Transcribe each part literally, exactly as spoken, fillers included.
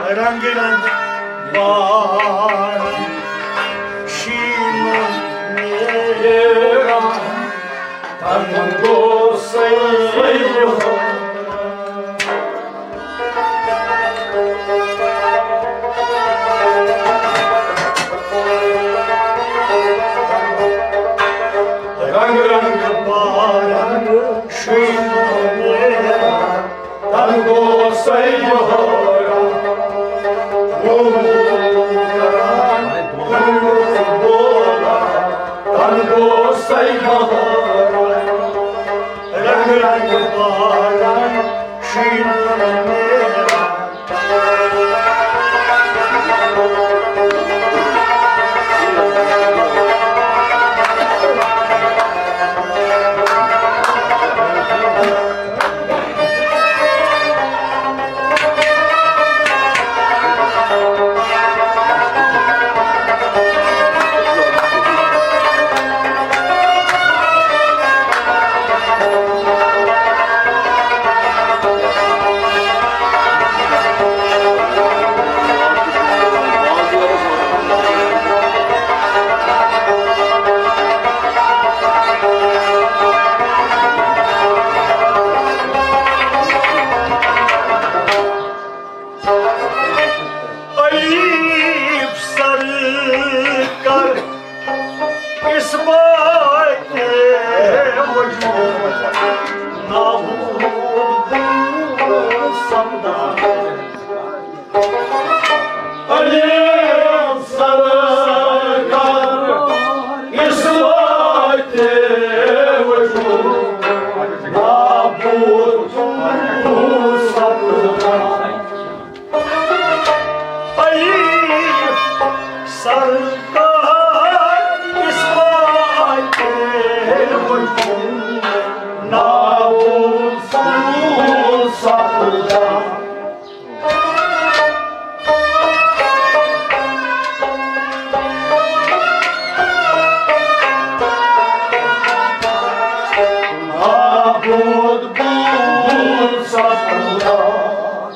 رنگ رنگ باران، شیٖنہٕ نیران، تنگو سیل۔ رنگ رنگ باران، شیٖنہٕ نیران، تنگو سیل۔ کران، بولان، تنگو سیل۔ رنگ رنگ باران، شیٖنہٕ نیران۔ علی سرکار اثبات وجود، نابود سپدان۔ علی سرکار اثبات وجود، نابود سپدان۔ علی سرکار اثبات وجود، نابود سپدان۔ نابود سپدان۔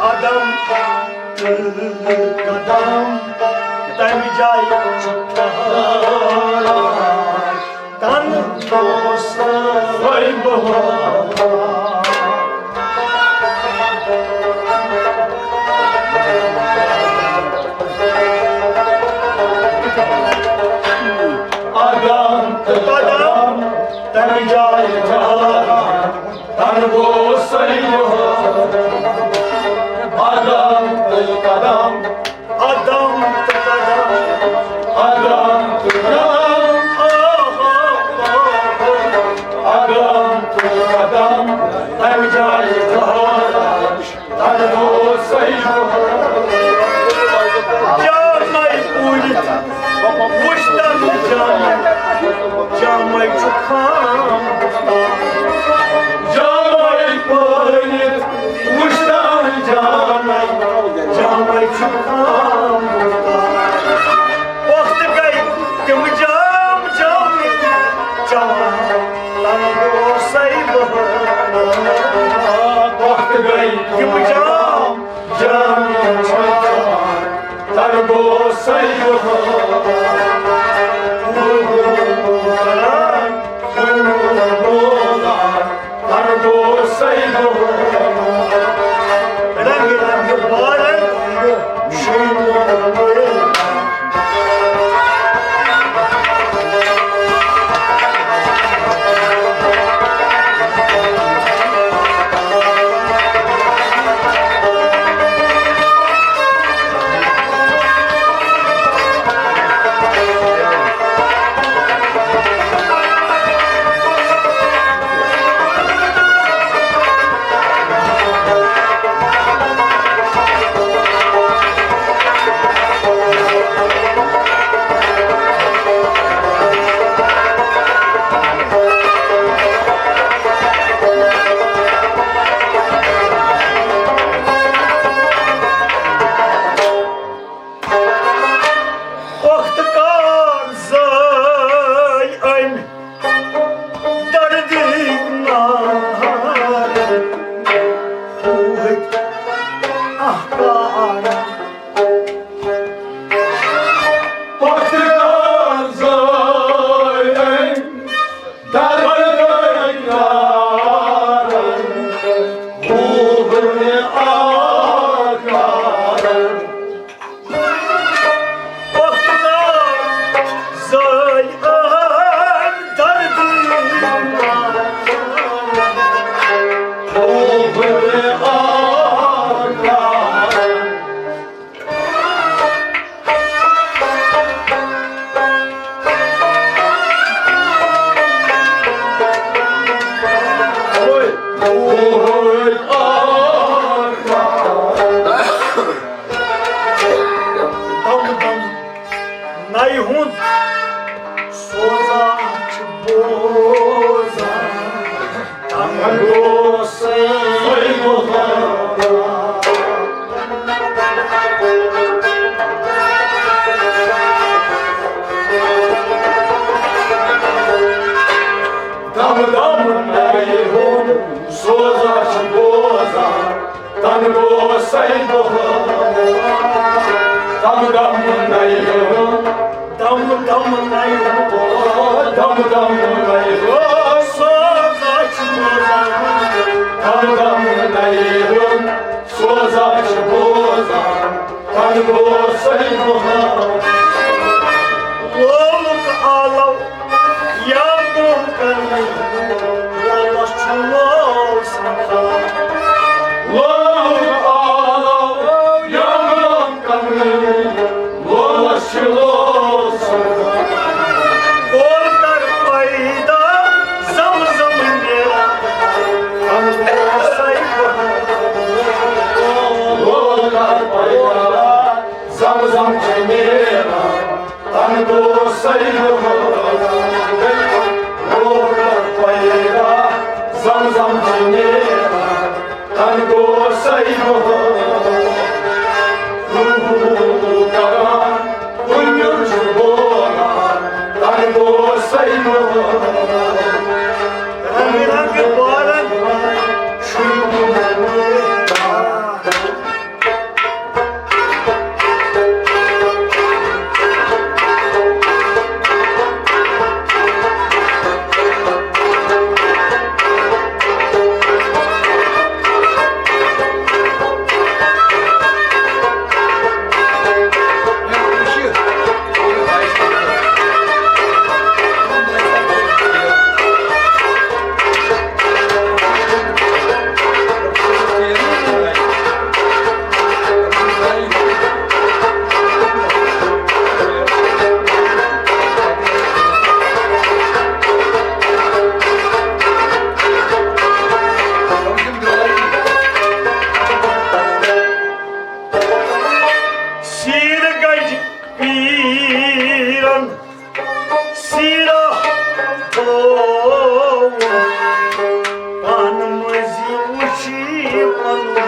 عدم تہٕ قدم تمہِ جایہِ چھُ ٹھہران، تن دوس وۄنۍ بہاران۔ عدم تہٕ قدم تمہِ جایہِ ٹھہران، تن گوٚو سیوٚد۔ قدم تہٕ قدم، قدم تہٕ قدم، قدم تہٕ قدم، قدم تہٕ قدم، تمہِ جایہِ ٹھہران، تن گوٚو سیوٚد۔ جامے پوٗرِتھ وُچھ تن جامے، جامے چھُ خام۔ جامے پٲرِتھ وُچھ تن جامے، جامے چھُ خام۔ وقت گٔے تِم جام جام چٮ۪وان، تن گوٚو سَے بہار۔ وقت گٔے تِم جام جان چھان، تن گوٚو سیوٚد۔ کران، کُنہِ بولان، تن گوٚو سیوٚد۔ رنگ رنگ بارن شیٖنہٕ۔ سوزان چھِ بوزان، تنگ گوٚو سٲری بوزان۔ دم دم نَیہِ ہُنٛد سوزان چھِ بوزان۔ تن گوٚو سَے دۄہ، دم دم نَیہِ ہُنٛد۔ دم دم نَیہِ ہُنٛد۔ دم دم نَیہِ ہُنٛد۔ سوزان چھِ بوزان۔ دم دم نَیہِ ہُنٛد۔ سوزان چھِ بوزان۔ تن گوٚو سَے دۄہ۔ لولُک آلو یا قوم کرنہٕ وولس چھُ لول سمکھان۔ لولُک آلو یا قوم کرنہٕ وولس چھُ لول سمکھان۔ کول کر پیدا زم زم نیران، تن گوٚو سَے بہار۔ کول کر پیدا زم زم چھِ نیران، تن گوٚو سَے بہار۔ کول کر پیدا زم زم چھِ نیران، تن گوٚو سَے بہار۔ روٗد کران، کُنیُر چھُ بولان، تن گوٚو سَے بہار۔ رنگ رنگ بارن چھُ سیٖر گٔج پیٖرن سیرا تھوو، پانہٕ مٔنٛزۍ وٕچھی پنُن۔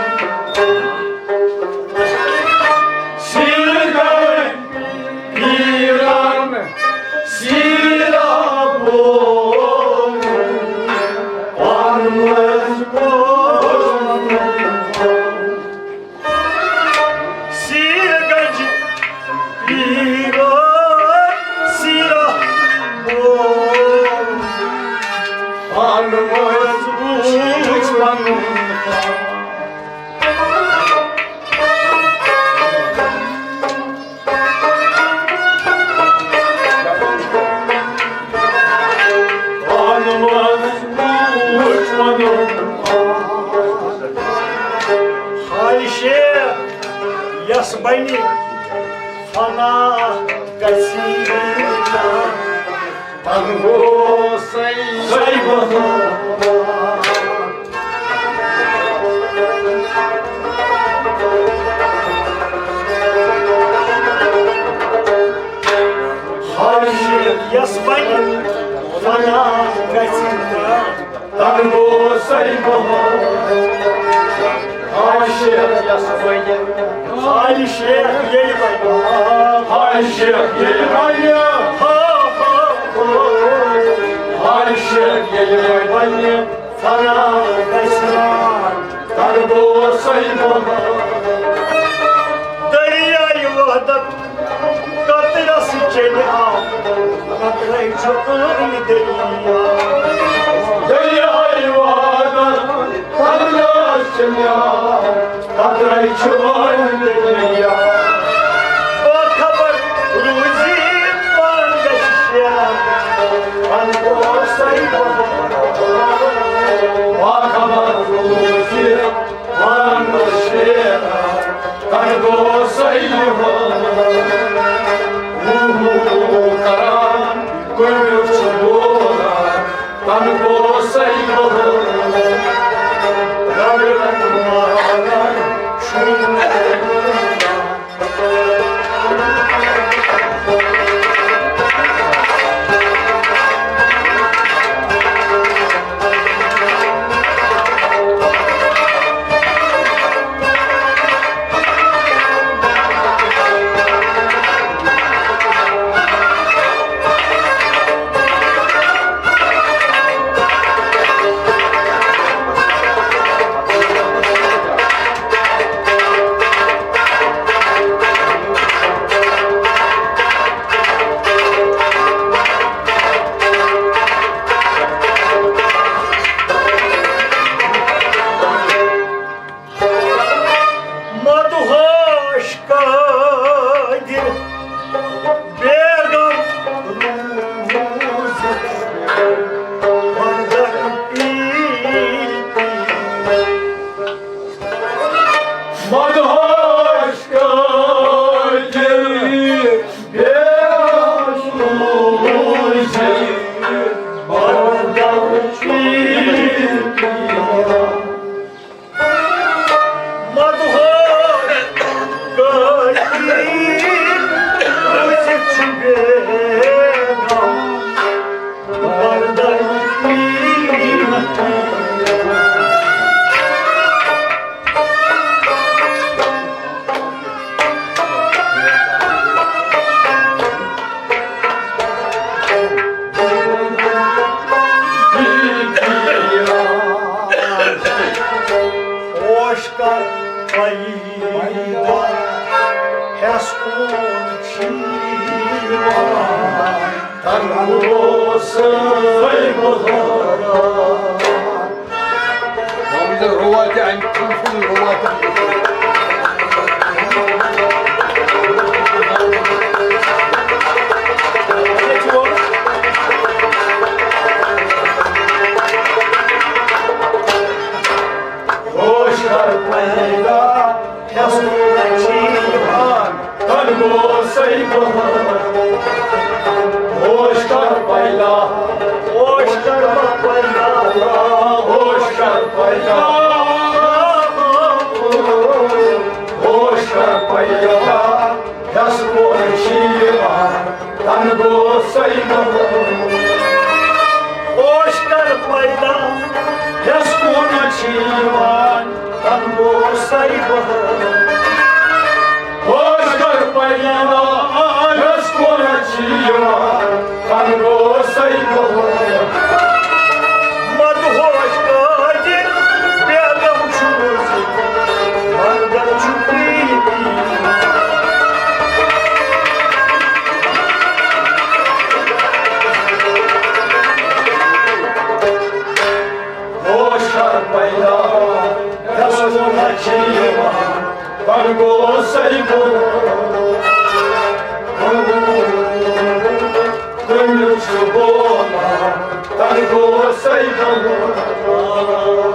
سیٖر گٔے پیٖرن سیرا تھوو، پانہٕ مٔنٛزۍ وٕچھی پنُن۔ سیٖر گٔج پیٖرن سیرا تھوو، پانہٕ مٔنٛزۍ وٕچھ پنُن۔ پانہٕ مٔنٛزۍ وٕچھ پنُن۔ ہاے شیخ، یس بنہِ فنا گژھی۔ تن گوٚو سَے، سَے بہار۔ ہاے شیخ، یس بنہِ فنا گژھی۔ تن گوٚو سَے بہار۔ ہاے شیخ، یس بنہِ۔ ہاے شیخ، ییٚلہِ بنہِ۔ ہاے شیخ، ییٚلہِ بنہِ۔ ہا، ہا، ہا۔ ہاے شیخ، ییٚلہِ بنہِ۔ فنا گژھِ۔ تن گوٚو سَے بہار۔ دریایہِ وحدت قطرس چیٚلہِ آب، قطرے چھُ ٲنۍ دریا۔ دریایہِ وحدت قطرس چیٚلہِ آب، قطرے چھُ ٲنۍ دریا۔ باخبر روٗزی پانہٕ گژھِ شیران، تن گوٚو سَے بہار۔ باخبر روٗزی پانہٕ گژھِ شیران، تن گوٚو سَے بہار۔ ہو ہو کران، کُنیُر چھُ بولان، تن گوٚو سَے بہار۔ رنگ رنگ ماران، شُرٮ۪ن کران۔ پیدا ہٮ۪س کُن چھِ یِوان، تنگوسَے بہارا۔ وۄنۍ وٕچھ زِ رُوا تہِ اَمہِ، أمۍ سُنٛد رُوا تہِ۔ ہوش کر پیدا، ہٮ۪س کُن چھِ یِوان، تنگوسَے بہارا۔ ہوش کر پیدا، ہوش کر پیدا، ہوش کر پیدا، ہوش کر پیدا، ہٮ۪س کُن چھِ یِوان، تنگوسَے بہارا۔ ہوش کر پیدا، ہٮ۪س کُن چھِ یِوان، تنگوسَے بہارا۔ ہوش کر پیدا، ہٮ۪س کُن چھِ یِوان، تنگوسَے بہارا۔ مدہوش قادر بیگم چھُ روزمُت، مگر چھُ پریتی۔ ہوش کر پیدا، ہٮ۪س کُن چھِ یِوان، تنگوسَے بہارا۔ تٔمِس چھُ بولان، تنگوسَے بہارا۔